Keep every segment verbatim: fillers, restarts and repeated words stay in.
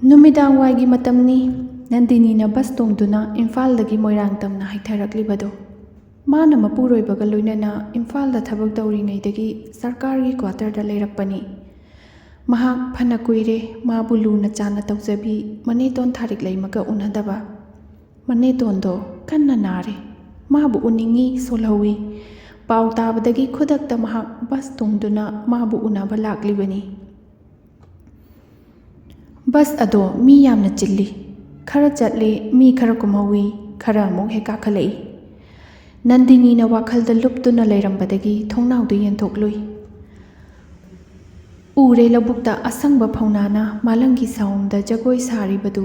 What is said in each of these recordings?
ꯅꯨꯃꯤꯗꯥꯡ ꯋꯥꯏꯒꯤ ꯃꯇꯝꯅꯤ꯫ ꯅꯟꯗꯤꯅꯤꯅ ꯕꯁ ꯇꯣꯡꯗꯨꯅ ꯏꯝꯐꯥꯜꯗꯒꯤ ꯃꯣꯏꯔꯥꯡ ꯇꯝꯅ ꯍꯥꯏꯊꯔꯛꯂꯤꯕꯗꯨ꯫ ꯃꯥꯅ ꯃꯄꯨꯔꯣꯏꯕꯒ ꯂꯣꯏꯅꯅ ꯏꯝꯐꯥꯜꯗ ꯊꯕꯛ ꯇꯧꯔꯤꯉꯩꯗꯒꯤ ꯁꯔꯀꯥꯔꯒꯤ ꯀ꯭ꯋꯥꯇꯔꯗ ꯂꯩꯔꯛꯄꯅꯤ꯫ ꯃꯍꯥꯛ ꯐꯅ ꯀꯨꯏꯔꯦ ꯃꯥꯕꯨ ꯂꯨꯅ ꯆꯥꯟꯅ ꯇꯧꯖꯕꯤ ꯃꯅꯦꯇꯣꯟ ꯊꯥꯔꯤꯛꯂꯩꯃꯒ ꯎꯅꯗꯕ꯫ ꯃꯅꯦꯇꯣꯟꯗꯣ ꯀꯟꯅ ꯅꯥꯔꯦ꯫ ꯃꯥꯕꯨ ꯎꯅꯤꯡꯏ ꯁꯣꯜꯍꯧꯏ꯫ ꯄꯥꯎ ꯇꯥꯕꯗꯒꯤ ꯈꯨꯗꯛꯇ ꯃꯍꯥꯛ ꯕꯁ ꯇꯣꯡꯗꯨꯅ ꯃꯥꯕꯨ ꯎꯅꯕ ꯂꯥꯛꯂꯤꯕꯅꯤ꯫ ꯕꯁ ꯑꯗꯣ ꯃꯤ ꯌꯥꯝꯅ ꯆꯤꯜꯂꯤ꯫ ꯈꯔ ꯆꯠꯂꯤ, ꯃꯤ ꯈꯔ ꯀꯨꯝꯍꯧꯏ, ꯈꯔ ꯑꯃꯨꯛ ꯍꯦꯛ ꯀꯥꯈꯠꯂꯛꯏ꯫ ꯅꯟꯗꯤꯅꯤꯅ ꯋꯥꯈꯜꯗ ꯂꯨꯞꯇꯨꯅ ꯂꯩꯔꯝꯕꯗꯒꯤ ꯊꯣꯡꯅꯥꯎꯗꯨ ꯌꯦꯟꯊꯣꯛꯂꯨꯏ꯫ ꯎꯔꯦ ꯂꯧꯕꯨꯛꯇ ꯑꯁꯪꯕ ꯐꯧꯅꯥꯅ ꯃꯥꯂꯪꯒꯤ ꯁꯥꯎꯝꯗ ꯖꯒꯣꯏ ꯁꯥꯔꯤꯕꯗꯨ꯫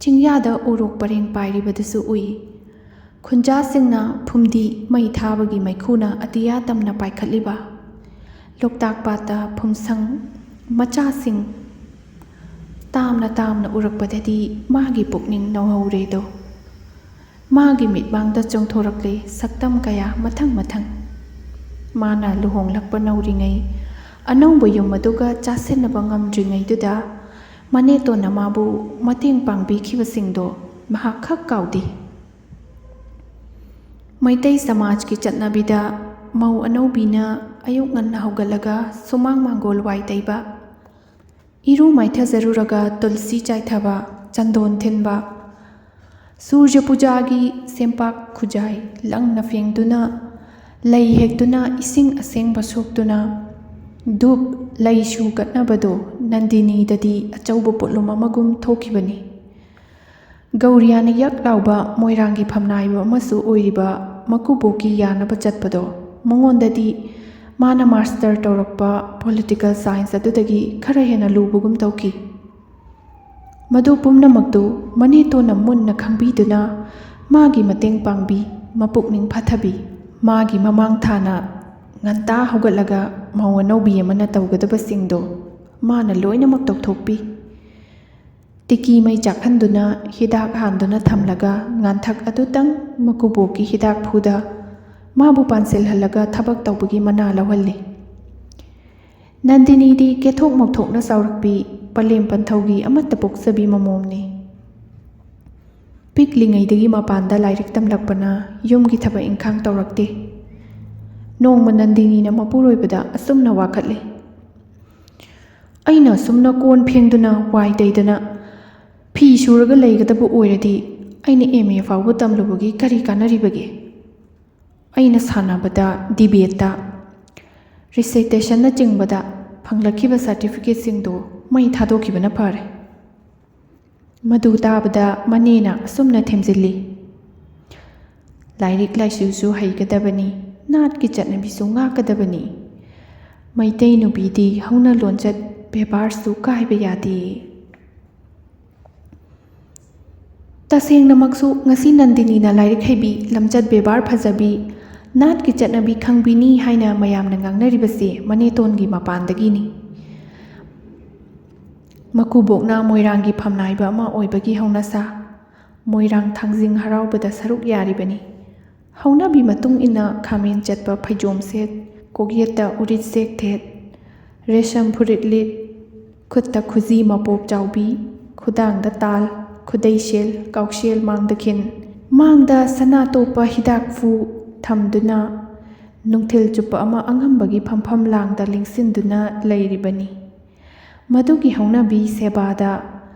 ꯆꯤꯡꯌꯥꯗ ꯎꯔꯣꯛ ꯄꯔꯦꯡ ꯄꯥꯏꯔꯤꯕꯗꯨꯁꯨ ꯎꯏ꯫ ꯈꯨꯟꯖꯥꯁꯤꯡꯅ ꯐꯨꯝꯗꯤ ꯃꯩ ꯊꯥꯕꯒꯤ ꯃꯩꯈꯨꯅ ꯑꯇꯤꯌꯥ ꯇꯝꯅ ꯄꯥꯏꯈꯠꯂꯤꯕ꯫ ꯂꯣꯛꯇꯥꯛ ꯄꯥꯠꯇ ꯐꯨꯝꯁꯪ ꯃꯆꯥꯁꯤꯡ ꯇꯥꯝꯅ ꯇꯥꯝꯅ ꯎꯔꯛꯄꯗꯗꯤ ꯃꯥꯒꯤ ꯄꯨꯛꯅꯤꯡ ꯅꯧꯍꯧꯔꯦꯗꯣ꯫ ꯃꯥꯒꯤ ꯃꯤꯠꯃꯥꯡꯗ ꯆꯣꯡꯊꯣꯔꯛꯂꯦ ꯁꯛꯇꯝ ꯀꯌꯥ ꯃꯊꯪ ꯃꯊꯪ꯫ ꯃꯥꯅ ꯂꯨꯍꯣꯡꯂꯛꯄ ꯅꯧꯔꯤꯉꯩ ꯑꯅꯧꯕ ꯌꯨꯝ ꯑꯗꯨꯒ ꯆꯥꯁꯤꯟꯅꯕ ꯉꯝꯗ꯭ꯔꯤꯉꯩꯗꯨꯗ ꯃꯅꯦꯇꯣꯟꯅ ꯃꯥꯕꯨ ꯃꯇꯦꯡ ꯄꯥꯡꯕꯤꯈꯤꯕꯁꯤꯡꯗꯣ ꯃꯍꯥꯛ ꯈꯛ ꯀꯥꯎꯗꯦ꯫ ꯃꯩꯇꯩ ꯁꯃꯥꯖꯀꯤ ꯆꯠꯅꯕꯤꯗ ꯃꯧ ꯑꯅꯧꯕꯤꯅ ꯑꯌꯨꯛ ꯉꯟꯅ ꯍꯧꯒꯠꯂꯒ ꯁꯨꯃꯥꯡ ꯃꯥꯡꯒꯣꯜ ꯋꯥꯏ ꯇꯩꯕ, ꯏꯔꯨ ꯃꯥꯏꯊꯖꯔꯨꯔꯒ ꯇꯨꯜꯁꯤ ꯆꯥꯏꯊꯕ, ꯆꯟꯗꯣꯟ ꯊꯤꯟꯕ, ꯁꯨꯔꯖ ꯄꯨꯖꯥꯒꯤ ꯁꯦꯝꯄꯥꯛ ꯈꯨꯖꯥꯏ ꯂꯪꯅ ꯐꯦꯡꯗꯨꯅ, ꯂꯩ ꯍꯦꯛꯇꯨꯅ ꯏꯁꯤꯡ ꯑꯁꯦꯡꯕ ꯁꯣꯛꯇꯨꯅ, ꯙꯨꯞ ꯂꯩꯁꯨ ꯀꯠꯅꯕꯗꯣ ꯅꯟꯗꯤꯅꯤꯗꯗꯤ ꯑꯆꯧꯕ ꯄꯣꯠꯂꯨꯝ ꯑꯃꯒꯨꯝ ꯊꯣꯛꯈꯤꯕꯅꯤ꯫ ꯒꯧꯔꯤꯌꯥꯅ ꯌꯛ ꯂꯥꯎꯕ ꯃꯣꯏꯔꯥꯡꯒꯤ ꯐꯝꯅꯥꯏꯕ ꯑꯃꯁꯨ ꯑꯣꯏꯔꯤꯕ ꯃꯀꯨꯕꯣꯛꯀꯤ ꯌꯥꯅꯕ ꯆꯠꯄꯗꯣ ꯃꯉꯣꯟꯗꯗꯤ ꯃꯥꯅ ꯃꯥꯁꯇꯔ ꯇꯧꯔꯛꯄ ꯄꯣꯂꯤꯇꯤꯀꯦꯜ ꯁꯥꯏꯟꯁ ꯑꯗꯨꯗꯒꯤ ꯈꯔ ꯍꯦꯟꯅ ꯂꯨꯕꯒꯨꯝ ꯇꯧꯈꯤ꯫ ꯃꯗꯨ ꯄꯨꯝꯅꯃꯛꯇꯨ ꯃꯅꯦꯇꯣꯟꯅ ꯃꯨꯟꯅ ꯈꯪꯕꯤꯗꯨꯅ ꯃꯥꯒꯤ ꯃꯇꯦꯡ ꯄꯥꯡꯕꯤ, ꯃꯄꯨꯛꯅꯤꯡ ꯐꯊꯕꯤ, ꯃꯥꯒꯤ ꯃꯃꯥꯡ ꯊꯥꯅ ꯉꯟꯇꯥ ꯍꯧꯒꯠꯂꯒ ꯃꯧ ꯑꯅꯧꯕꯤ ꯑꯃꯅ ꯇꯧꯒꯗꯕꯁꯤꯡꯗꯣ ꯃꯥꯅ ꯂꯣꯏꯅꯃꯛ ꯇꯧꯊꯣꯛꯄꯤ꯫ ꯇꯤꯀꯤ ꯃꯩ ꯆꯥꯛꯍꯟꯗꯨꯅ ꯍꯤꯗꯥꯛ ꯍꯥꯟꯗꯨꯅ ꯊꯝꯂꯒ ꯉꯥꯟꯊꯛ ꯑꯗꯨꯇꯪ ꯃꯀꯨꯕꯣꯛꯀꯤ ꯍꯤꯗꯥꯛ ꯐꯨꯗ ꯃꯥꯕꯨ ꯄꯥꯟꯁꯤꯜꯍꯜꯂꯒ ꯊꯕꯛ ꯇꯧꯕꯒꯤ ꯃꯅꯥ ꯂꯧꯍꯜꯂꯤ꯫ ꯅꯟꯗꯤꯅꯤꯗꯤ ꯀꯦꯊꯣꯛ ꯃꯧꯊꯣꯛꯅ ꯆꯥꯎꯔꯛꯄꯤ, ꯄꯂꯦꯝ ꯄꯟꯊꯧꯒꯤ ꯑꯃꯠꯇ ꯄꯣꯛꯆꯕꯤ ꯃꯃꯣꯝꯅꯤ꯫ ꯄꯤꯛꯂꯤꯉꯩꯗꯒꯤ ꯃꯄꯥꯟꯗ ꯂꯥꯏꯔꯤꯛ ꯇꯝꯂꯛꯄꯅ ꯌꯨꯝꯒꯤ ꯊꯕꯛ ꯏꯪꯈꯥꯡ ꯇꯧꯔꯛꯇꯦ꯫ ꯅꯣꯡꯃ ꯅꯟꯗꯤꯅꯤꯅ ꯃꯄꯨꯔꯣꯏꯕꯗ ꯑꯁꯨꯝꯅ ꯋꯥꯀꯠꯂꯤ, "ꯑꯩꯅ ꯑꯁꯨꯝꯅ ꯀꯣꯟ ꯐꯦꯡꯗꯨꯅ, ꯋꯥꯏ ꯇꯩꯗꯅ, ꯐꯤ ꯁꯨꯔꯒ ꯂꯩꯒꯗꯕ ꯑꯣꯏꯔꯗꯤ ꯑꯩꯅ M A ꯐꯥꯎꯕ ꯇꯝꯂꯨꯕꯒꯤ ꯀꯔꯤ ꯀꯥꯟꯅꯔꯤꯕꯒꯦ? ꯑꯩꯅ ꯁꯥꯟꯅꯕꯗ, ꯗꯤꯕꯦꯠꯇ, ꯔꯤꯁꯥꯏꯇꯦꯁꯟꯅꯆꯤꯡꯕꯗ ꯐꯪꯂꯛꯈꯤꯕ ꯁꯥꯔꯇꯤꯐꯤꯀꯦꯠꯁꯤꯡꯗꯨ ꯃꯩ ꯊꯥꯗꯣꯛꯈꯤꯕꯅ ꯐꯔꯦ꯫" ꯃꯗꯨ ꯇꯥꯕꯗ ꯃꯅꯦꯅ ꯑꯁꯨꯝꯅ ꯊꯦꯝꯖꯤꯜꯂꯤ, "ꯂꯥꯏꯔꯤꯛ ꯂꯥꯏꯁꯨꯁꯨ ꯍꯩꯒꯗꯕꯅꯤ, ꯅꯥꯠꯀꯤ ꯆꯠꯅꯕꯤꯁꯨ ꯉꯥꯛꯀꯗꯕꯅꯤ꯫ ꯃꯩꯇꯩ ꯅꯨꯄꯤꯗꯤ ꯍꯧꯅ ꯂꯣꯟꯆꯠ ꯕꯦꯕꯥꯔꯁꯨ ꯀꯥꯏꯕ ꯌꯥꯗꯦ꯫" ꯇꯁꯦꯡꯅꯃꯛꯁꯨ ꯉꯁꯤ ꯅꯟꯗꯤꯅꯤꯅ ꯂꯥꯏꯔꯤꯛ ꯍꯩꯕꯤ, ꯂꯝꯆꯠ ꯕꯦꯕꯥꯔ ꯐꯖꯕꯤ, ꯅꯥꯠꯀꯤ ꯆꯠꯅꯕꯤ ꯈꯪꯕꯤꯅꯤ ꯍꯥꯏꯅ ꯃꯌꯥꯝꯅ ꯉꯥꯡꯅꯔꯤꯕꯁꯤ ꯃꯅꯦꯇꯣꯟꯒꯤ ꯃꯄꯥꯟꯗꯒꯤꯅꯤ꯫ ꯃꯀꯨꯕꯣꯛꯅ ꯃꯣꯏꯔꯥꯡꯒꯤ ꯐꯝꯅꯥꯏꯕ ꯑꯃ ꯑꯣꯏꯕꯒꯤ ꯍꯧꯅꯁꯥ, ꯃꯣꯏꯔꯥꯡ ꯊꯥꯡꯖꯤꯡ ꯍꯔꯥꯎꯕꯗ ꯁꯔꯨꯛ ꯌꯥꯔꯤꯕꯅꯤ꯫ ꯍꯧꯅꯕꯤ ꯃꯇꯨꯡ ꯏꯟꯅ ꯈꯥꯃꯦꯟ ꯆꯠꯄ ꯐꯩꯖꯣꯝ ꯁꯦꯠ, ꯀꯣꯛꯌꯦꯠꯇ ꯎꯔꯤꯠ ꯁꯦꯛ ꯊꯦꯠ, ꯔꯦꯁꯝ ꯐꯨꯔꯤꯠ ꯂꯤꯠ, ꯈꯨꯠꯇ ꯈꯨꯖꯤ ꯃꯄꯣꯞ ꯆꯥꯎꯕꯤ, ꯈꯨꯗꯥꯡꯗ ꯇꯥꯜ, ꯈꯨꯗꯩ ꯁꯦꯜ, ꯀꯥꯎꯁꯦꯜ ꯃꯥꯡꯗ ꯈꯤꯟ, ꯃꯥꯡꯗ ꯁꯅꯥ ꯇꯣꯞꯄ ꯍꯤꯗꯥꯛꯐꯨ ꯊꯝꯗꯨꯅ ꯅꯨꯡꯊꯤꯜ ꯆꯨꯞꯄ ꯑꯃ ꯑꯉꯝꯕꯒꯤ ꯐꯝꯐꯝ ꯂꯥꯡꯗ ꯂꯦꯡꯁꯤꯟꯗꯨꯅ ꯂꯩꯔꯤꯕꯅꯤ꯫ ꯃꯗꯨꯒꯤ ꯍꯧꯅꯕꯤ ꯁꯦꯕꯥꯗ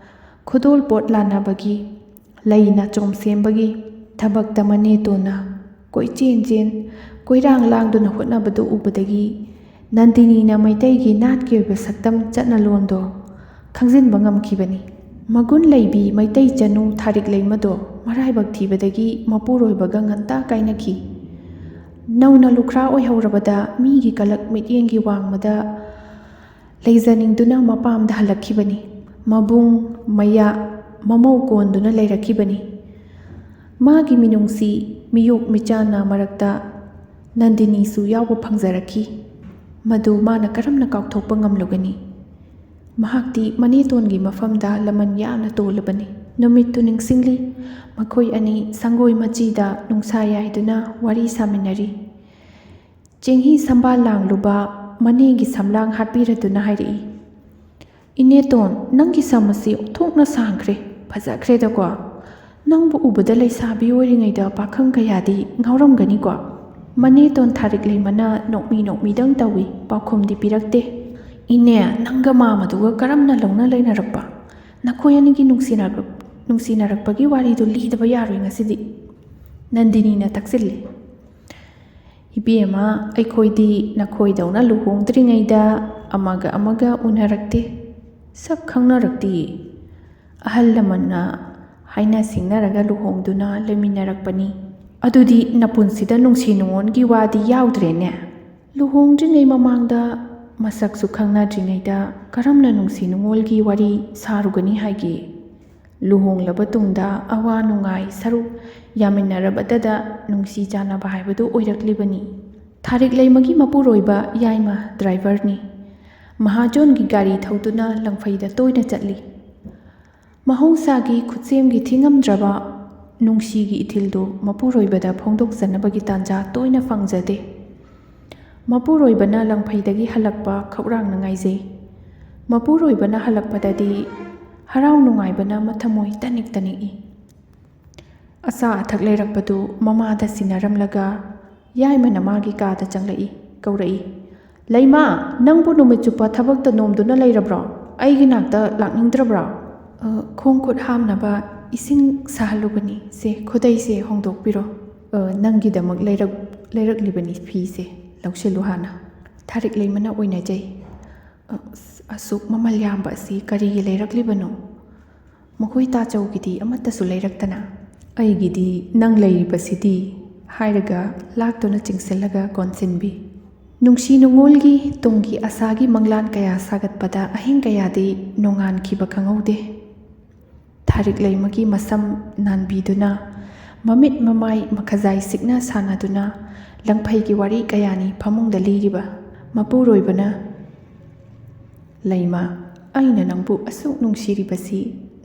ꯈꯨꯗꯣꯜ ꯄꯣꯠ ꯂꯥꯟꯅꯕꯒꯤ, ꯂꯩ ꯅꯥꯆꯣꯝ ꯁꯦꯝꯕꯒꯤ ꯊꯕꯛꯇ ꯃꯅꯦꯇꯣꯟꯅ ꯀꯣꯏꯆꯦꯟ ꯆꯦꯟ, ꯀꯣꯏꯔꯥꯡ ꯂꯥꯡꯗꯨꯅ ꯍꯣꯠꯅꯕꯗꯨ ꯎꯕꯗꯒꯤ ꯅꯟꯗꯤꯅꯤꯅ ꯃꯩꯇꯩꯒꯤ ꯅꯥꯠꯀꯤ ꯑꯣꯏꯕ ꯁꯛꯇꯝ ꯆꯠꯅꯂꯣꯟꯗꯣ ꯈꯪꯖꯤꯟꯕ ꯉꯝꯈꯤꯕꯅꯤ꯫ ꯃꯒꯨꯟ ꯂꯩꯕꯤ ꯃꯩꯇꯩ ꯆꯅꯨ ꯊꯥꯔꯤꯛ ꯂꯩꯃꯗꯣ ꯃꯔꯥꯏꯕꯛ ꯊꯤꯕꯗꯒꯤ ꯃꯄꯨꯔꯣꯏꯕꯒ ꯉꯟꯇꯥ ꯀꯥꯏꯅꯈꯤ꯫ ꯅꯧꯅ ꯂꯨꯈ꯭ꯔꯥ ꯑꯣꯏꯍꯧꯔꯕꯗ ꯃꯤꯒꯤ ꯀꯂꯛ ꯃꯤꯠꯌꯦꯡꯒꯤ ꯋꯥꯡꯃꯗ ꯂꯩꯖꯅꯤꯡꯗꯨꯅ ꯃꯄꯥꯝꯗ ꯍꯜꯂꯛꯈꯤꯕꯅꯤ꯫ ꯃꯕꯨꯡ, ꯃꯌꯥ, ꯃꯃꯧ ꯀꯣꯟꯗꯨꯅ ꯂꯩꯔꯛꯈꯤꯕꯅꯤ꯫ ꯃꯥꯒꯤ ꯃꯤꯅꯨꯡꯁꯤ ꯃꯤꯌꯣꯛ ꯃꯤꯆꯥꯟꯅ ꯃꯔꯛꯇ ꯅꯟꯗꯤꯅꯤꯁꯨ ꯌꯥꯎꯕ ꯐꯪꯖꯔꯛꯈꯤ꯫ ꯃꯗꯨ ꯃꯥꯅ ꯀꯔꯝꯅ ꯀꯥꯎꯊꯣꯛꯄ ꯉꯝꯂꯨꯒꯅꯤ? ꯃꯍꯥꯛꯇꯤ ꯃꯅꯦꯇꯣꯟꯒꯤ ꯃꯐꯝꯗ ꯂꯃꯟ ꯌꯥꯝꯅ ꯇꯣꯜꯂꯕꯅꯤ꯫ ꯅꯨꯃꯤꯠꯇꯨ ꯅꯤꯡꯁꯤꯡꯂꯤ꯫ ꯃꯈꯣꯏ ꯑꯅꯤ ꯁꯪꯒꯣꯏ ꯃꯆꯤꯗ ꯅꯨꯡꯁꯥ ꯌꯥꯏꯗꯨꯅ ꯋꯥꯔꯤ ꯁꯥꯃꯤꯟꯅꯔꯤ꯫ ꯆꯦꯡꯍꯤ ꯁꯝꯕꯥꯜ ꯂꯥꯡꯂꯨꯕ ꯃꯅꯦꯒꯤ ꯁꯝꯂꯥꯡ ꯍꯥꯠꯄꯤꯔꯗꯨꯅ ꯍꯥꯏꯔꯛꯏ, "ꯏꯅꯦꯇꯣꯟ, ꯅꯪꯒꯤ ꯁꯝ ꯑꯁꯤ ꯑꯣꯟꯊꯣꯛꯅ ꯁꯥꯡꯈ꯭ꯔꯦ, ꯐꯖꯈ꯭ꯔꯦꯗꯀꯣ꯫ ꯅꯪꯕꯨ ꯎꯕꯗ ꯂꯩꯁꯥꯕꯤ ꯑꯣꯏꯔꯤꯉꯩꯗ ꯄꯥꯈꯪ ꯀꯌꯥꯗꯤ ꯉꯥꯎꯔꯝꯒꯅꯤꯀꯣ?" ꯃꯅꯦꯇꯣꯟ ꯊꯥꯔꯤꯛ ꯂꯩꯃꯅ ꯅꯣꯛꯃꯤ ꯅꯣꯛꯃꯤꯗꯪ ꯇꯧꯏ, ꯄꯥꯎꯈꯨꯝꯗꯤ ꯄꯤꯔꯛꯇꯦ꯫ "ꯏꯅꯦ, ꯅꯪꯒ ꯃꯥꯃꯗꯨꯒ ꯀꯔꯝꯅ ꯂꯧꯅ ꯂꯩꯅꯔꯛꯄ? ꯅꯈꯣꯏ ꯑꯅꯤꯒꯤ ꯅꯨꯡꯁꯤꯅꯔꯛ-, ꯅꯨꯡꯁꯤꯅꯔꯛꯄꯒꯤ ꯋꯥꯔꯤꯗꯨ ꯂꯤꯗꯕ ꯌꯥꯔꯣꯏ ꯉꯁꯤꯗꯤ꯫" ꯅꯟꯗꯤꯅꯤꯅ ꯇꯛꯁꯤꯜꯂꯤ꯫ "ꯏꯕꯦꯝꯃ, ꯑꯩꯈꯣꯏꯗꯤ ꯅꯈꯣꯏꯗꯧꯅ ꯂꯨꯍꯣꯡꯗ꯭ꯔꯤꯉꯩꯗ ꯑꯃꯒ ꯑꯃꯒ ꯎꯅꯔꯛꯇꯦ, ꯁꯛ ꯈꯪꯅꯔꯛꯇꯦ꯫ ꯑꯍꯜ ꯂꯃꯟꯅ ꯍꯥꯏꯅ ꯁꯤꯡꯅꯔꯒ ꯂꯨꯍꯣꯡꯗꯨꯅ ꯂꯩꯃꯤꯟꯅꯔꯛꯄꯅꯤ꯫ ꯑꯗꯨꯗꯤ ꯅꯄꯨꯟꯁꯤꯗ ꯅꯨꯡꯁꯤ ꯅꯨꯡꯉꯣꯟꯒꯤ ꯋꯥꯗꯤ ꯌꯥꯎꯗ꯭ꯔꯦꯅꯦ? ꯂꯨꯍꯣꯡꯗ꯭ꯔꯤꯉꯩ ꯃꯃꯥꯡꯗ ꯃꯁꯛꯁꯨ ꯈꯪꯅꯗ꯭ꯔꯤꯉꯩꯗ ꯀꯔꯝꯅ ꯅꯨꯡꯁꯤ ꯅꯨꯡꯉꯣꯜꯒꯤ ꯋꯥꯔꯤ ꯁꯥꯔꯨꯒꯅꯤ ꯍꯥꯏꯒꯦ? ꯂꯨꯍꯣꯡꯂꯕ ꯇꯨꯡꯗ ꯑꯋꯥ ꯅꯨꯡꯉꯥꯏ ꯁꯔꯨꯛ ꯌꯥꯃꯤꯟꯅꯔꯕꯗꯗ ꯅꯨꯡꯁꯤ ꯆꯥꯟꯅꯕ ꯍꯥꯏꯕꯗꯨ ꯑꯣꯏꯔꯛꯂꯤꯕꯅꯤ꯫" ꯊꯥꯔꯤꯛ ꯂꯩꯃꯒꯤ ꯃꯄꯨꯔꯣꯏꯕ ꯌꯥꯏꯃ ꯗ꯭ꯔꯥꯏꯚꯔꯅꯤ꯫ ꯃꯍꯥꯖꯣꯟꯒꯤ ꯒꯥꯔꯤ ꯊꯧꯗꯨꯅ ꯂꯪꯐꯩꯗ ꯇꯣꯏꯅ ꯆꯠꯂꯤ꯫ ꯃꯍꯧꯁꯥꯒꯤ ꯈꯨꯠꯁꯦꯝꯒꯤ ꯊꯤꯉꯝꯗ꯭ꯔꯕ ꯅꯨꯡꯁꯤꯒꯤ ꯏꯊꯤꯜꯗꯨ ꯃꯄꯨꯔꯣꯏꯕꯗ ꯐꯣꯡꯗꯣꯛꯆꯅꯕꯒꯤ ꯇꯥꯟꯖꯥ ꯇꯣꯏꯅ ꯐꯪꯖꯗꯦ꯫ ꯃꯄꯨꯔꯣꯏꯕꯅ ꯂꯪꯐꯩꯗꯒꯤ ꯍꯜꯂꯛꯄ ꯈꯧꯔꯥꯡꯅ ꯉꯥꯏꯖꯩ꯫ ꯃꯄꯨꯔꯣꯏꯕꯅ ꯍꯜꯂꯛꯄꯗꯗꯤ ꯍꯔꯥꯎ ꯅꯨꯡꯉꯥꯏꯕꯅ ꯃꯊꯃꯣꯏ ꯇꯅꯤꯛ ꯇꯅꯤꯛꯏ꯫ ꯑꯆꯥ ꯑꯊꯛ ꯂꯩꯔꯛꯄꯗꯨ ꯃꯃꯥꯗ ꯁꯤꯟꯅꯔꯝꯂꯒ ꯌꯥꯏꯃꯅ ꯃꯥꯒꯤ ꯀꯥꯗ ꯆꯪꯂꯛꯏ, ꯀꯧꯔꯛꯏ, "ꯂꯩꯃꯥ, ꯅꯪꯕꯨ ꯅꯨꯃꯤꯠ ꯆꯨꯞꯄ ꯊꯕꯛꯇ ꯅꯣꯝꯗꯨꯅ ꯂꯩꯔꯕ꯭ꯔꯣ? ꯑꯩꯒꯤ ꯅꯥꯛꯇ ꯂꯥꯛꯅꯤꯡꯗ꯭ꯔꯕ꯭ꯔꯣ?" "ꯑ, ꯈꯣꯡ ꯈꯨꯠ ꯍꯥꯝꯅꯕ ꯏꯁꯤꯡ ꯁꯥꯍꯜꯂꯨꯕꯅꯤ ꯁꯦ, ꯈꯨꯗꯩꯁꯦ ꯍꯣꯡꯗꯣꯛꯄꯤꯔꯣ꯫" "ꯑ, ꯅꯪꯒꯤꯗꯃꯛ ꯂꯩꯔꯛ-, ꯂꯩꯔꯛꯂꯤꯕꯅꯤ ꯐꯤꯁꯦ, ꯂꯧꯁꯤꯜꯂꯨ ꯍꯥꯟꯅ꯫" ꯊꯥꯔꯤꯛ ꯂꯩꯃꯅ ꯑꯣꯏꯅꯖꯩ꯫ "ꯑ, ꯑꯁ, ꯑꯁꯨꯛ ꯃꯃꯜ ꯌꯥꯝꯕ ꯑꯁꯤ ꯀꯔꯤꯒꯤ ꯂꯩꯔꯛꯂꯤꯕꯅꯣ? ꯃꯈꯣꯏ ꯇꯥꯆꯧꯒꯤꯗꯤ ꯑꯃꯠꯇꯁꯨ ꯂꯩꯔꯛꯇꯅ?" "ꯑꯩꯒꯤꯗꯤ ꯅꯪ ꯂꯩꯔꯤꯕꯁꯤꯗꯤ," ꯍꯥꯏꯔꯒ ꯂꯥꯛꯇꯨꯅ ꯆꯤꯡꯁꯤꯜꯂꯒ ꯀꯣꯟꯁꯤꯟꯕꯤ꯫ ꯅꯨꯡꯁꯤ ꯅꯨꯡꯉꯣꯜꯒꯤ ꯇꯨꯡꯒꯤ ꯑꯁꯥꯒꯤ ꯃꯪꯂꯥꯟ ꯀꯌꯥ ꯁꯥꯒꯠꯄꯗ ꯑꯍꯤꯡ ꯀꯌꯥꯗꯤ ꯅꯣꯡꯉꯥꯟꯈꯤꯕ ꯈꯪꯍꯧꯗꯦ꯫ ꯊꯥꯔꯤꯛ ꯂꯩꯃꯒꯤ ꯃꯁꯝ ꯅꯥꯟꯕꯤꯗꯨꯅ, ꯃꯃꯤꯠ ꯃꯃꯥꯏ ꯃꯈꯖꯥꯏ ꯁꯤꯛꯅ ꯁꯥꯟꯅꯗꯨꯅ, ꯂꯪꯐꯩꯒꯤ ꯋꯥꯔꯤ ꯀꯌꯥꯅꯤ ꯐꯃꯨꯡꯗ ꯂꯤꯔꯤꯕ ꯃꯄꯨꯔꯣꯏꯕꯅ, "ꯂꯩꯃ, ꯑꯩꯅ ꯅꯪꯕꯨ ꯑꯁꯨꯛ ꯅꯨꯡꯁꯤꯔꯤꯕꯁꯤ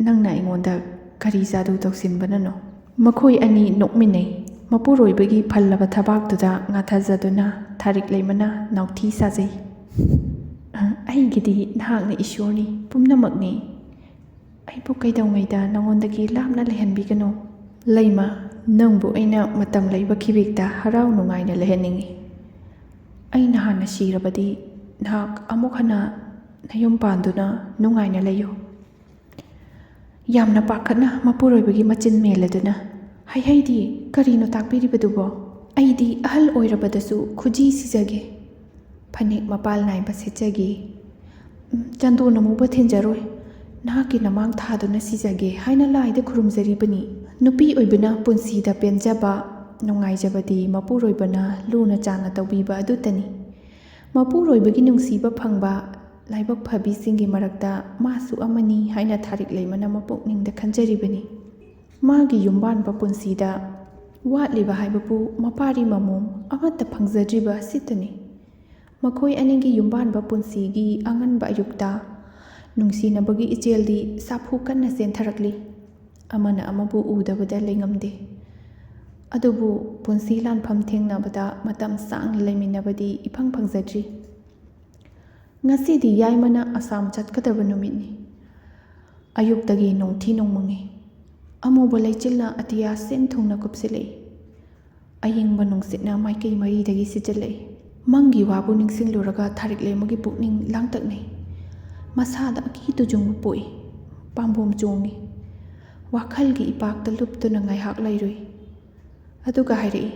ꯅꯪꯅ ꯑꯩꯉꯣꯟꯗ ꯀꯔꯤ ꯖꯥꯗꯨ ꯇꯧꯁꯤꯟꯕꯅꯅꯣ?" ꯃꯈꯣꯏ ꯑꯅꯤ ꯅꯣꯛꯃꯤꯟꯅꯩ꯫ ꯃꯄꯨꯔꯣꯏꯕꯒꯤ ꯐꯜꯂꯕ ꯊꯕꯥꯛꯇꯨꯗ ꯉꯥꯊꯖꯗꯨꯅ ꯊꯥꯔꯤꯛ ꯂꯩꯃꯅ ꯅꯥꯎꯊꯤ ꯁꯥꯖꯩ꯫ "ꯑꯩꯒꯤꯗꯤ ꯅꯍꯥꯛꯅ ꯏꯁꯣꯔꯅꯤ, ꯄꯨꯝꯅꯃꯛꯅꯤ꯫ ꯑꯩꯕꯨ ꯀꯩꯗꯧꯉꯩꯗ ꯅꯉꯣꯟꯗꯒꯤ ꯂꯥꯞꯅ ꯂꯩꯍꯟꯕꯤꯒꯅꯨ꯫ ꯂꯩꯃ, ꯅꯪꯕꯨ ꯑꯩꯅ ꯃꯇꯝ ꯂꯩꯕ ꯈꯤꯕꯤꯛꯇ ꯍꯔꯥꯎ ꯅꯨꯡꯉꯥꯏꯅ ꯂꯩꯍꯟꯅꯤꯡꯏ꯫ ꯑꯩꯅ ꯍꯥꯟꯅ ꯁꯤꯔꯕꯗꯤ ꯅꯍꯥꯛ ꯑꯃꯨꯛ ꯍꯟꯅ ꯅꯌꯨꯝ ꯄꯥꯟꯗꯨꯅ ꯅꯨꯡꯉꯥꯏꯅ ꯂꯩꯌꯨ꯫" ꯌꯥꯝꯅ ꯄꯥꯈꯠꯅ ꯃꯄꯨꯔꯣꯏꯕꯒꯤ ꯃꯆꯤꯟ ꯃꯦꯜꯂꯗꯨꯅ, "ꯍꯩꯍꯩꯗꯤ, ꯀꯔꯤꯅꯣ ꯇꯥꯛꯄꯤꯔꯤꯕꯗꯨꯕꯣ? ꯑꯩꯗꯤ ꯑꯍꯜ ꯑꯣꯏꯔꯕꯗꯁꯨ ꯈꯨꯖꯤ ꯁꯤꯖꯒꯦ, ꯐꯅꯦꯛ ꯃꯄꯥꯜ ꯅꯥꯏꯕ ꯁꯦꯠꯆꯒꯦ, ꯎꯝ, ꯆꯟꯗꯣꯟ ꯑꯃꯨꯕ ꯊꯤꯟꯖꯔꯣꯏ, ꯅꯍꯥꯛꯀꯤ ꯅꯃꯥꯡ ꯊꯥꯗꯨꯅ ꯁꯤꯖꯒꯦ ꯍꯥꯏꯅ ꯂꯥꯏꯗ ꯈꯨꯔꯨꯝꯖꯔꯤꯕꯅꯤ꯫" ꯅꯨꯄꯤ ꯑꯣꯏꯕꯅ ꯄꯨꯟꯁꯤꯗ ꯄꯦꯟꯖꯕ, ꯅꯨꯡꯉꯥꯏꯖꯕꯗꯤ ꯃꯄꯨꯔꯣꯏꯕꯅ ꯂꯨꯅ ꯆꯥꯟꯅ ꯇꯧꯕꯤꯕ ꯑꯗꯨꯇꯅꯤ꯫ ꯃꯄꯨꯔꯣꯏꯕꯒꯤ ꯅꯨꯡꯁꯤꯕ ꯐꯪꯕ ꯂꯥꯏꯕꯛ ꯐꯕꯤꯁꯤꯡꯒꯤ ꯃꯔꯛꯇ ꯃꯥꯁꯨ ꯑꯃꯅꯤ ꯍꯥꯏꯅ ꯊꯥꯔꯤꯛ ꯂꯩꯃꯅ ꯃꯄꯨꯛꯅꯤꯡꯗ ꯈꯟꯖꯔꯤꯕꯅꯤ꯫ ꯃꯥꯒꯤ ꯌꯨꯝꯕꯥꯟꯕ ꯄꯨꯟꯁꯤꯗ ꯋꯥꯠꯂꯤꯕ ꯍꯥꯏꯕꯕꯨ ꯃꯄꯥꯔꯤ ꯃꯃꯣꯝ ꯑꯃꯠꯇ ꯐꯪꯖꯗ꯭ꯔꯤꯕ ꯑꯁꯤꯇꯅꯤ꯫ ꯃꯈꯣꯏ ꯑꯅꯤꯒꯤ ꯌꯨꯝꯕꯥꯟꯕ ꯄꯨꯟꯁꯤꯒꯤ ꯑꯉꯟꯕ ꯑꯌꯨꯛꯇ ꯅꯨꯡꯁꯤꯅꯕꯒꯤ ꯏꯆꯦꯜꯗꯤ ꯁꯥꯐꯨ ꯀꯟꯅ ꯆꯦꯟꯊꯔꯛꯂꯤ꯫ ꯑꯃꯅ ꯑꯃꯕꯨ ꯎꯗꯕꯗ ꯂꯩꯉꯝꯗꯦ꯫ ꯑꯗꯨꯕꯨ ꯄꯨꯟꯁꯤ ꯂꯥꯟꯐꯝ ꯊꯦꯡꯅꯕꯗ ꯃꯇꯝ ꯁꯥꯡꯅ ꯂꯩꯃꯤꯟꯅꯕꯗꯤ ꯏꯐꯪ ꯐꯪꯖꯗ꯭ꯔꯤ꯫ ꯉꯁꯤꯗꯤ ꯌꯥꯏꯃꯅ ꯑꯁꯥꯝ ꯆꯠꯀꯗꯕ ꯅꯨꯃꯤꯠꯅꯤ꯫ ꯑꯌꯨꯛꯇꯒꯤ ꯅꯣꯡꯊꯤ ꯅꯣꯡꯃꯪꯉꯤ꯫ ꯑꯃꯨꯕ ꯂꯩꯆꯤꯜꯅ ꯑꯇꯤꯌꯥ ꯁꯦꯟ ꯊꯨꯡꯅ ꯀꯨꯞꯁꯤꯜꯂꯛꯏ꯫ ꯑꯌꯤꯡꯕ ꯅꯨꯡꯁꯤꯠꯅ ꯃꯥꯏꯀꯩ ꯃꯔꯤꯗꯒꯤ ꯁꯤꯠꯆꯤꯜꯂꯛꯏ꯫ ꯃꯪꯒꯤ ꯋꯥꯕꯨ ꯅꯤꯡꯁꯤꯡꯂꯨꯔꯒ ꯊꯥꯔꯤꯛ ꯂꯩꯃꯒꯤ ꯄꯨꯛꯅꯤꯡ ꯂꯥꯡꯇꯛꯅꯩ꯫ ꯃꯁꯥꯗ ꯑꯀꯤ ꯇꯨꯖꯨꯡꯕ ꯄꯣꯛꯏ꯫ ꯄꯥꯝꯕꯣꯝ ꯆꯣꯡꯏ꯫ ꯋꯥꯈꯜꯒꯤ ꯏꯄꯥꯛꯇ ꯂꯨꯞꯇꯨꯅ ꯉꯥꯏꯍꯥꯛ ꯂꯩꯔꯨꯏ꯫ ꯑꯗꯨꯒ ꯍꯥꯏꯔꯛꯏ,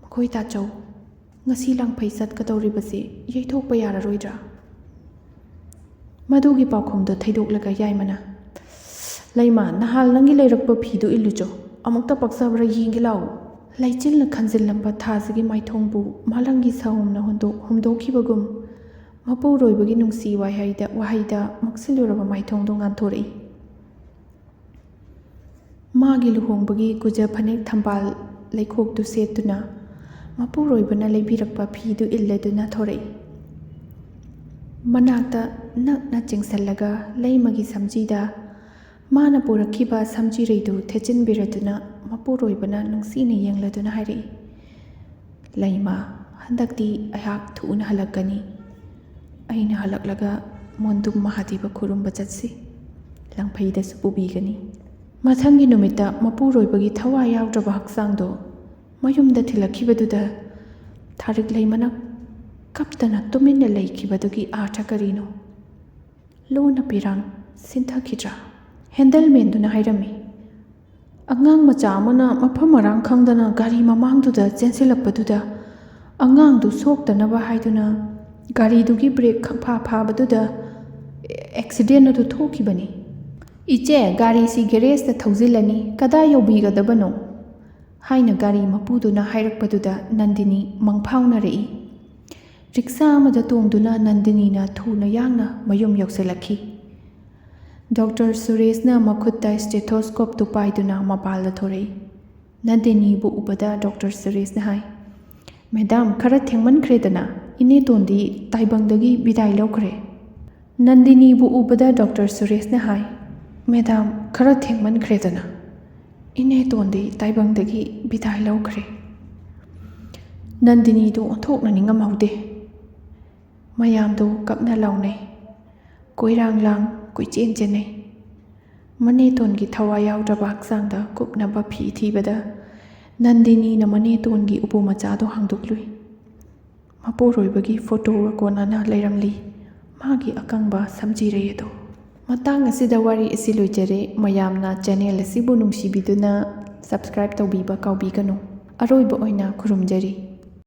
"ꯃꯈꯣꯏ ꯇꯥꯆꯧ, ꯉꯁꯤ ꯂꯥꯡꯐꯩ ꯆꯠꯀꯗꯧꯔꯤꯕꯁꯤ ꯌꯩꯊꯣꯛꯄ ꯌꯥꯔꯔꯣꯏꯗ꯭ꯔꯥ?" ꯃꯗꯨꯒꯤ ꯄꯥꯎꯈꯨꯝꯗꯣ ꯊꯩꯗꯣꯛꯂꯒ ꯌꯥꯏꯃꯅ, "ꯂꯩꯃ, ꯅꯍꯥꯟ ꯅꯪꯒꯤ ꯂꯩꯔꯛꯄ ꯐꯤꯗꯨ ꯏꯜꯂꯨꯆꯣ, ꯑꯃꯨꯛꯇ ꯄꯛꯆꯕ꯭ꯔꯥ ꯌꯦꯡꯒꯦ ꯂꯥꯛꯎ꯫" ꯂꯩꯆꯤꯜꯅ ꯈꯟꯖꯤꯜꯂꯝꯕ ꯊꯥꯁꯤꯒꯤ ꯃꯥꯏꯊꯣꯡꯕꯨ ꯃꯥꯂꯪꯒꯤ ꯁꯍꯨꯝꯅ ꯍꯨꯟꯗꯣꯛ-, ꯍꯨꯝꯗꯣꯛꯈꯤꯕꯒꯨꯝ, ꯃꯄꯨꯔꯣꯏꯕꯒꯤ ꯅꯨꯡꯁꯤ ꯋꯥꯍꯩꯗ, ꯋꯥꯍꯩꯗ ꯃꯛꯁꯤꯜꯂꯨꯔꯕ ꯃꯥꯏꯊꯣꯡꯗꯣ ꯉꯥꯟꯊꯣꯔꯛꯏ꯫ ꯃꯥꯒꯤ ꯂꯨꯍꯣꯡꯕꯒꯤ ꯀꯨꯖ ꯐꯅꯦꯛ ꯊꯝꯕꯥꯜ ꯂꯩꯈꯣꯛꯇꯨ ꯁꯦꯠꯇꯨꯅ, ꯃꯄꯨꯔꯣꯏꯕꯅ ꯂꯩꯕꯤꯔꯛꯄ ꯐꯤꯗꯨ ꯏꯜꯂꯗꯨꯅ ꯊꯣꯔꯛꯏ꯫ ꯃꯅꯥꯛꯇ ꯅꯛꯅ ꯆꯤꯡꯁꯤꯜꯂꯒ ꯂꯩꯃꯒꯤ ꯁꯝꯖꯤꯗ ꯃꯥꯅ ꯄꯨꯔꯛꯈꯤꯕ ꯁꯝꯖꯤꯔꯩꯗꯨ ꯊꯦꯠꯆꯤꯟꯕꯤꯔꯗꯨꯅ ꯃꯄꯨꯔꯣꯏꯕꯅ ꯅꯨꯡꯁꯤꯅ ꯌꯦꯡꯂꯗꯨꯅ ꯍꯥꯏꯔꯛꯏ, "ꯂꯩꯃ, ꯍꯟꯗꯛꯇꯤ ꯑꯩꯍꯥꯛ ꯊꯨꯅ ꯍꯜꯂꯛꯀꯅꯤ꯫ ꯑꯩꯅ ꯍꯜꯂꯛꯂꯒ ꯃꯣꯟꯗꯨꯝ ꯃꯍꯥꯗꯦꯕ ꯈꯨꯔꯨꯝꯕ ꯆꯠꯁꯤ꯫ ꯂꯪꯐꯩꯗꯁꯨ ꯄꯨꯕꯤꯒꯅꯤ꯫" ꯃꯊꯪꯒꯤ ꯅꯨꯃꯤꯠꯇ ꯃꯄꯨꯔꯣꯏꯕꯒꯤ ꯊꯋꯥꯏ ꯌꯥꯎꯗ꯭ꯔꯕ ꯍꯛꯆꯥꯡꯗꯣ ꯃꯌꯨꯝꯗ ꯊꯤꯜꯂꯛꯈꯤꯕꯗꯨꯗ ꯊꯥꯔꯤꯛ ꯂꯩꯃꯅ ꯀꯞꯇꯅ ꯇꯨꯃꯤꯟꯅ ꯂꯩꯈꯤꯕꯗꯨꯒꯤ ꯑꯥꯔꯊ ꯀꯔꯤꯅꯣ? ꯂꯣꯟꯅ ꯄꯤꯔꯥꯡ ꯁꯤꯟꯊꯈꯤꯗ꯭ꯔꯥ? ꯍꯦꯟꯗꯜꯃꯦꯟꯗꯨꯅ ꯍꯥꯏꯔꯝꯃꯤ, "ꯑꯉꯥꯡ ꯃꯆꯥ ꯑꯃꯅ ꯃꯐꯝ ꯃꯔꯥꯡ ꯈꯪꯗꯅ ꯒꯥꯔꯤ ꯃꯃꯥꯡꯗꯨꯗ ꯆꯦꯟꯁꯤꯜꯂꯛꯄꯗꯨꯗ, ꯑꯉꯥꯡꯗꯨ ꯁꯣꯛꯇꯅꯕ ꯍꯥꯏꯗꯨꯅ ꯒꯥꯔꯤꯗꯨꯒꯤ ꯕ꯭ꯔꯦꯛ ꯈꯪꯐꯥ ꯐꯥꯕꯗꯨꯗ ꯑꯦꯛꯁꯤꯗꯦꯟ ꯑꯗꯨ ꯊꯣꯛꯈꯤꯕꯅꯤ꯫" "ꯏꯆꯦ, ꯒꯥꯔꯤꯁꯤ ꯒꯦꯔꯦꯖꯇ ꯊꯧꯖꯤꯜꯂꯅꯤ, ꯀꯗꯥꯏ ꯌꯧꯕꯤꯒꯗꯕꯅꯣ?" ꯍꯥꯏꯅ ꯒꯥꯔꯤ ꯃꯄꯨꯗꯨꯅ ꯍꯥꯏꯔꯛꯄꯗꯨꯗ ꯅꯟꯗꯤꯅꯤ ꯃꯪꯐꯥꯎꯅꯔꯛꯏ꯫ ꯔꯤꯛꯁꯥ ꯑꯃꯗ ꯇꯣꯡꯗꯨꯅ ꯅꯟꯗꯤꯅꯤꯅ ꯊꯨꯅ ꯌꯥꯡꯅ ꯃꯌꯨꯝ ꯌꯧꯁꯤꯜꯂꯛꯈꯤ꯫ ꯗꯣꯛꯇꯔ ꯁꯨꯔꯦꯁꯅ ꯃꯈꯨꯠꯇ ꯁ꯭ꯇꯦꯊꯣꯁꯀꯣꯞꯇꯨ ꯄꯥꯏꯗꯨꯅ ꯃꯄꯥꯜꯗ ꯊꯣꯔꯛꯏ꯫ ꯅꯟꯗꯤꯅꯤꯕꯨ ꯎꯕꯗ ꯗꯣꯛꯇꯔ ꯁꯨꯔꯦꯁꯅ ꯍꯥꯏ, "ꯃꯦꯗꯥꯝ, ꯈꯔ ꯊꯦꯡꯃꯟꯈ꯭ꯔꯦꯗꯅ, ꯏꯅꯦꯇꯣꯟꯗꯤ ꯇꯥꯏꯕꯪꯗꯒꯤ ꯕꯤꯗꯥꯏ ꯂꯧꯈ꯭ꯔꯦ꯫" ꯅꯟꯗꯤꯅꯤꯕꯨ ꯎꯕꯗ ꯗꯣꯛꯇꯔ ꯁꯨꯔꯦꯁꯅ ꯍꯥꯏ, "ꯃꯦꯗꯥꯝ, ꯈꯔ ꯊꯦꯡꯃꯟꯈ꯭ꯔꯦꯗꯅ, ꯏꯅꯦꯇꯣꯟꯗꯤ ꯇꯥꯏꯕꯪꯗꯒꯤ ꯕꯤꯗꯥꯏ ꯂꯧꯈ꯭ꯔꯦ꯫" ꯅꯟꯗꯤꯅꯤꯗꯨ ꯑꯣꯟꯊꯣꯛꯅ ꯅꯤꯡꯉꯝꯍꯧꯗꯦ꯫ ꯃꯌꯥꯝꯗꯨ ꯀꯞꯅ ꯂꯥꯎꯅꯩ꯫ ꯀꯣꯏꯔꯥꯡ ꯂꯥꯡ ꯀꯣꯏꯆꯦꯟ ꯆꯦꯟꯅꯩ꯫ ꯃꯅꯦꯇꯣꯟꯒꯤ ꯊꯋꯥꯏ ꯌꯥꯎꯗ꯭ꯔꯕ ꯍꯛꯆꯥꯡꯗ ꯀꯨꯞꯅꯕ ꯐꯤ ꯊꯤꯕꯗ ꯅꯟꯗꯤꯅꯤꯅ ꯃꯅꯦꯇꯣꯟꯒꯤ ꯎꯄꯨ ꯃꯆꯥꯗꯨ ꯍꯥꯡꯗꯣꯛꯂꯨꯏ꯫ ꯃꯄꯨꯔꯣꯏꯕꯒꯤ ꯐꯣꯇꯣꯒ ꯀꯣꯟꯅꯅ ꯂꯩꯔꯝꯂꯤ ꯃꯥꯒꯤ ꯑꯀꯪꯕ ꯁꯝꯖꯤꯔꯩ ꯑꯗꯨ꯫ ꯃꯇꯥꯡ ꯑꯁꯤꯗ ꯋꯥꯔꯤ ꯑꯁꯤ ꯂꯣꯏꯖꯔꯦ꯫ ꯃꯌꯥꯝꯅ ꯆꯦꯅꯦꯜ ꯑꯁꯤꯕꯨ ꯅꯨꯡꯁꯤꯕꯤꯗꯨꯅ ꯁꯕꯁꯀ꯭ꯔꯥꯏꯕ ꯇꯧꯕꯤꯕ ꯀꯥꯎꯕꯤꯒꯅꯨ꯫ ꯑꯔꯣꯏꯕ ꯑꯣꯏꯅ ꯈꯨꯔꯨꯝꯖꯔꯤ꯫